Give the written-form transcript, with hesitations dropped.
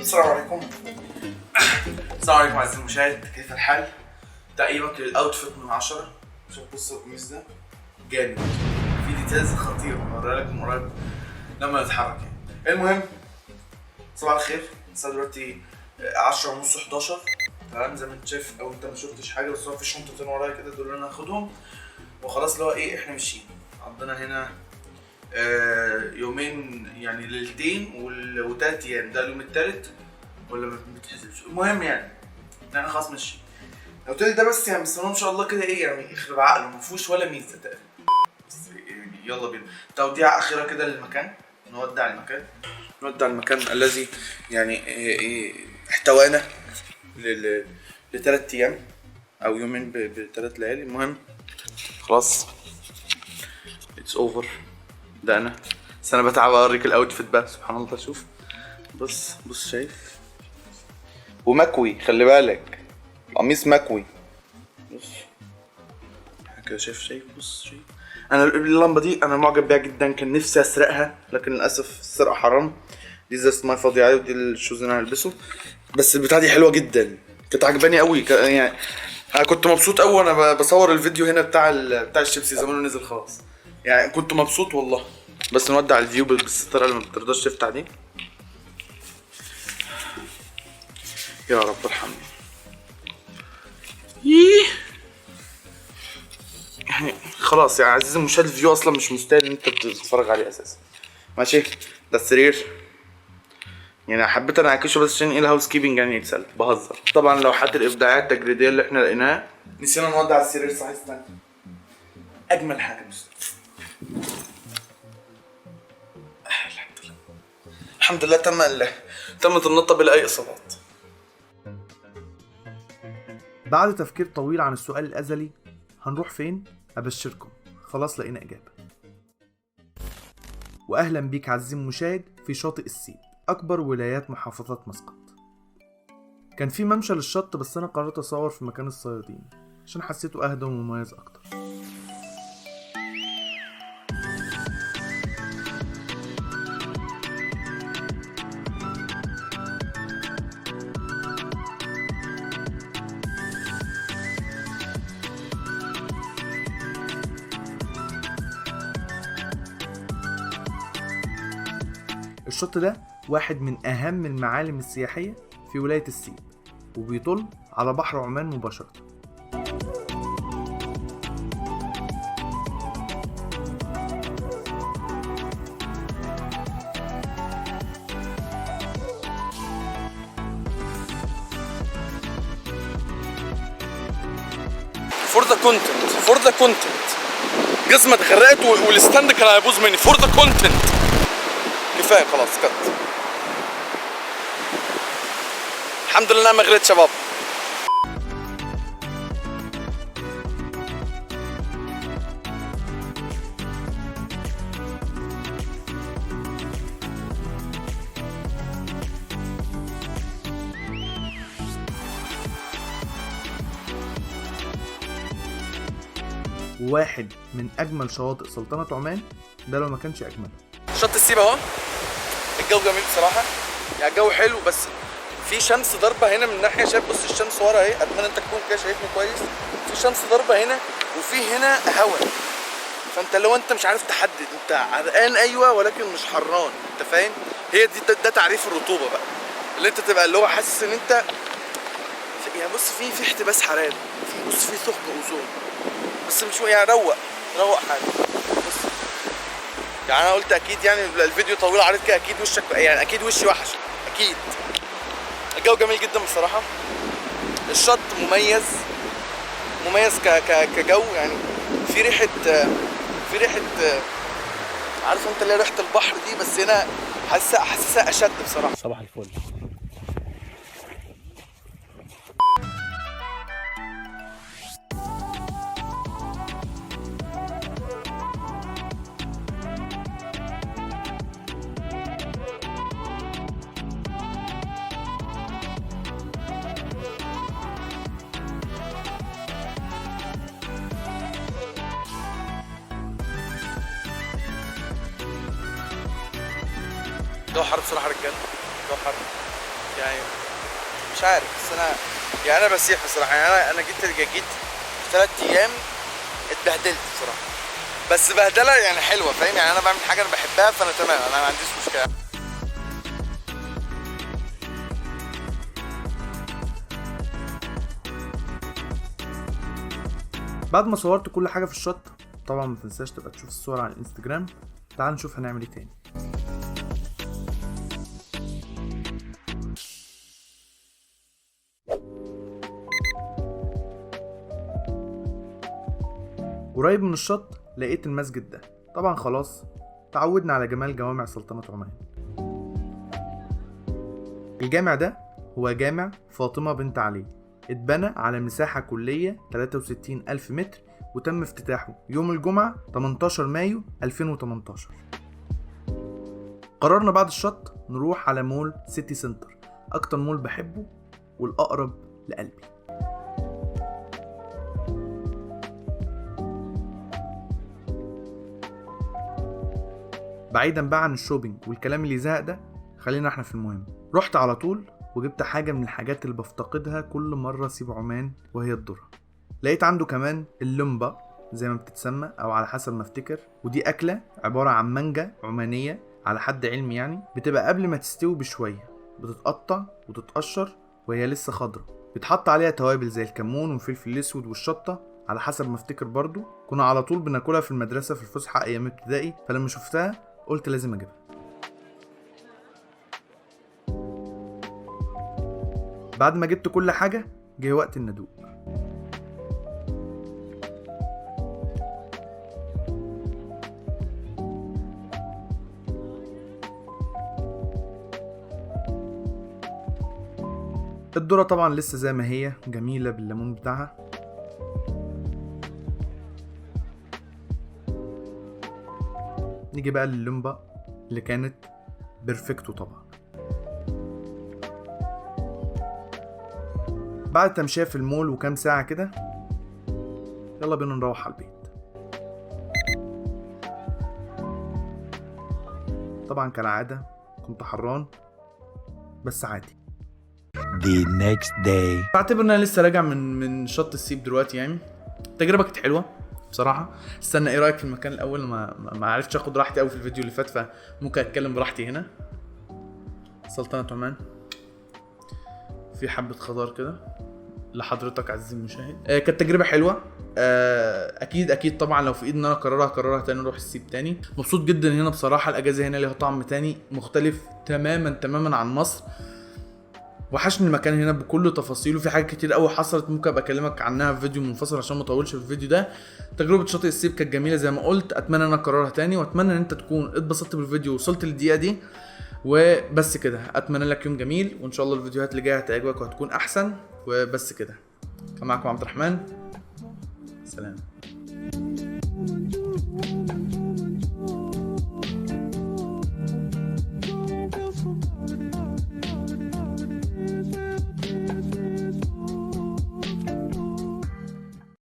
السلام عليكم. السلام عليكم عزيزي المشاهد، كيف الحال؟ تقييمك لل outfit من 10؟ شوف، بص، القميص ده جامد، في details خطيرة، هوريها لك من قريب لما نتحرك يعني. المهم، صباح الخير. الساعة دلوقتي 10 ونص، 11، تمام؟ زي ما انت شايف او انت ما شفتش حاجة، بس هو في شنطتين ورايا كده، دول اللي انا هاخدهم وخلاص، اللي هو ايه، احنا ماشيين. قضينا هنا يومين، يعني ليلتين و3 ايام، ده اليوم التالت ولا ما بتحسبش؟ المهم يعني احنا خلاص ماشيين. الاوتيل ده بس يعني بس ان شاء الله كده ايه يعني يخرب عقله، ما فيهوش ولا ميزة تقريبا، بس يعني يلا بينا. توديع اخيرة كده للمكان، نودع المكان، نودع المكان الذي يعني إيه احتوانا ل3 ايام او يومين ب3 ليالي. المهم خلاص، it's over. ده انا، بس انا بتعب اوريك ال outfit بقى. سبحان الله، شوف، بص بص، شايف؟ ومكوي، خلي بالك، القميص مكوي. بص كده، شايف؟ شايف؟ بص، شايف؟ انا اللمبة دي انا معجب بيها جدا، كان نفسي اسرقها لكن للاسف السرقة حرام. دي ازازة مية فاضية عادي، ودي ال shoes اللي انا هلبسه. بس البتاعه دي حلوة جدا، كانت عجباني قوي. يعني انا كنت مبسوط قوي وانا بصور الفيديو هنا بتاع الشيبسي، زمانه نزل خلاص. يعني كنت مبسوط والله. بس نودع ال view بالستاره اللي ما بترضاش تفتح دي. يا رب ارحمني. ييه، يعني خلاص يا عزيزي المشاهد، ال view اصلا مش مستاهل ان انت تتفرج عليه اساسا. ماشي، ده السرير، يعني حبيت انا اعكشه بس عشان ايه؟ ال housekeeping يعني يتسال. بهزر طبعا. لوحات الابداعات التجريديه اللي احنا لقيناها. نسينا نودع السرير، صحيح. استنى، اجمل حاجة بس. الحمد لله، الحمد لله، تمت النطه بلا اي اصابات. بعد تفكير طويل عن السؤال الأزلي هنروح فين؟ أبشركم، خلاص لقينا إجابة. وأهلا بيك عزيزي المشاهد في شاطئ السيب، أكبر ولايات محافظة مسقط. كان في ممشى للشط، بس أنا قررت أصور في مكان الصيادين عشان حسيته أهدى ومميز أكتر. الشط ده واحد من أهم المعالم السياحية في ولاية السيب، وبيطل على بحر عمان مباشرة. for the content، for the content. جزمة اتغرقت وال stand كان هيبوظ مني. for the content، كفاية خلاص، cut. الحمد لله ما غرقت شباب. وواحد من أجمل شواطئ سلطنة عمان، ده لو ما كانش أجمل. شط السيب اهو. الجو جميل بصراحة، يعني الجو حلو، بس في شمس ضاربه هنا من ناحيه. شايف؟ بص، الشمس ورا اهي. اتمنى انت تكون كده شايفني كويس. في شمس ضاربه هنا وفي هنا هوا، فانت لو انت مش عارف تحدد، انت عرقان ايوه ولكن مش حران، انت فاهم؟ هي دي ده تعريف الرطوبة بقى، اللي انت تبقى اللي هو حاسس ان انت يعني بص، في احتباس حراري، في بص، في ثقب اوزون، بس مش يعني روق روق حالك. بص، يعني انا قلت اكيد يعني الفيديو طويل عريض كده، اكيد وشك يعني اكيد وشي وحش اكيد. الجو جميل جدا بصراحه، الشط مميز، مميز ك ك كجو يعني في ريحه، عارف انت اللي هي ريحه البحر دي، بس هنا حاسسها اشد بصراحه. صباح الفل. الجو حر بصراحة يا رجاله، الجو حر. يعني مش عارف، بس انا يعني انا بسيح بصراحة. يعني انا جيت في 3 ايام اتبهدلت بصراحة، بس بهدله يعني حلوة، فاهم؟ يعني انا بعمل حاجة انا بحبها، فانا تمام، انا ما عنديش مشكلة. بعد ما صورت كل حاجة في الشط، طبعا ما تنساش تبقى تشوف الصور على الانستجرام. تعال نشوف هنعمل ايه تاني. قريب من الشط لقيت المسجد ده، طبعا خلاص تعودنا على جمال جوامع سلطنة عمان. الجامع ده هو جامع فاطمة بنت علي، اتبنى على مساحة كلية 63 ألف متر، وتم افتتاحه يوم الجمعة 18 مايو 2018. قررنا بعد الشط نروح على مول سيتي سنتر، أكتر مول بحبه والأقرب لقلبي. بعيدا بقى عن ال shopping والكلام اللي زهق ده، خلينا احنا في المهم. رحت على طول وجبت حاجة من الحاجات اللي بفتقدها كل مرة اسيب عمان، وهي الذرة. لقيت عنده كمان اللمبة زي ما بتتسمى، او على حسب ما افتكر، ودي اكلة عبارة عن مانجا عمانية على حد علمي، يعني بتبقى قبل ما تستوي بشوية بتتقطع وتتقشر وهي لسه خضرة، بيتحط عليها توابل زي الكمون والفلفل الاسود والشطة على حسب ما افتكر. برضو كنا على طول بناكلها في المدرسة في الفسحة ايام ابتدائي، فلما شفتها قلت لازم اجيبها. بعد ما جبت كل حاجة جه وقت الندوق. الذرة طبعا لسه زي ما هي، جميلة بالليمون بتاعها. نيجي بقى لللمبة اللي كانت perfecto طبعا. بعد تمشية في المول وكام ساعة كده، يلا بينا نروح على البيت. طبعا كالعادة كنت حران بس عادي. The next day. بعتبر ان انا لسه راجع من شط السيب دلوقتي. يعني التجربة كانت حلوة بصراحة. استنى، ايه رأيك في المكان الاول؟ ما عرفتش اخد راحتي قوي في الفيديو اللي فات، فممكن اتكلم براحتي هنا. سلطنة عمان في حبة خضار كده لحضرتك عزيزي المشاهد. كانت تجربة حلوة. اكيد اكيد طبعا لو في ايدي ان انا اكررها تاني، نروح السيب تاني. مبسوط جدا هنا بصراحة. الاجازة هنا ليها طعم تاني مختلف تماما تماما عن مصر. وحشني المكان هنا بكل تفاصيله. في حاجات كتير قوي حصلت ممكن ابقى اكلمك عنها في فيديو منفصل عشان ما اطولش في الفيديو ده. تجربه شاطئ السيب كانت جميلة زي ما قلت، اتمنى ان انا اكررها تاني، واتمنى ان انت تكون اتبسطت بالفيديو ووصلت للدقيقه دي. وبس كده، اتمنى لك يوم جميل، وان شاء الله الفيديوهات اللي جاية هتعجبك وهتكون احسن. وبس كده، كان معاكم عبد الرحمن، سلام.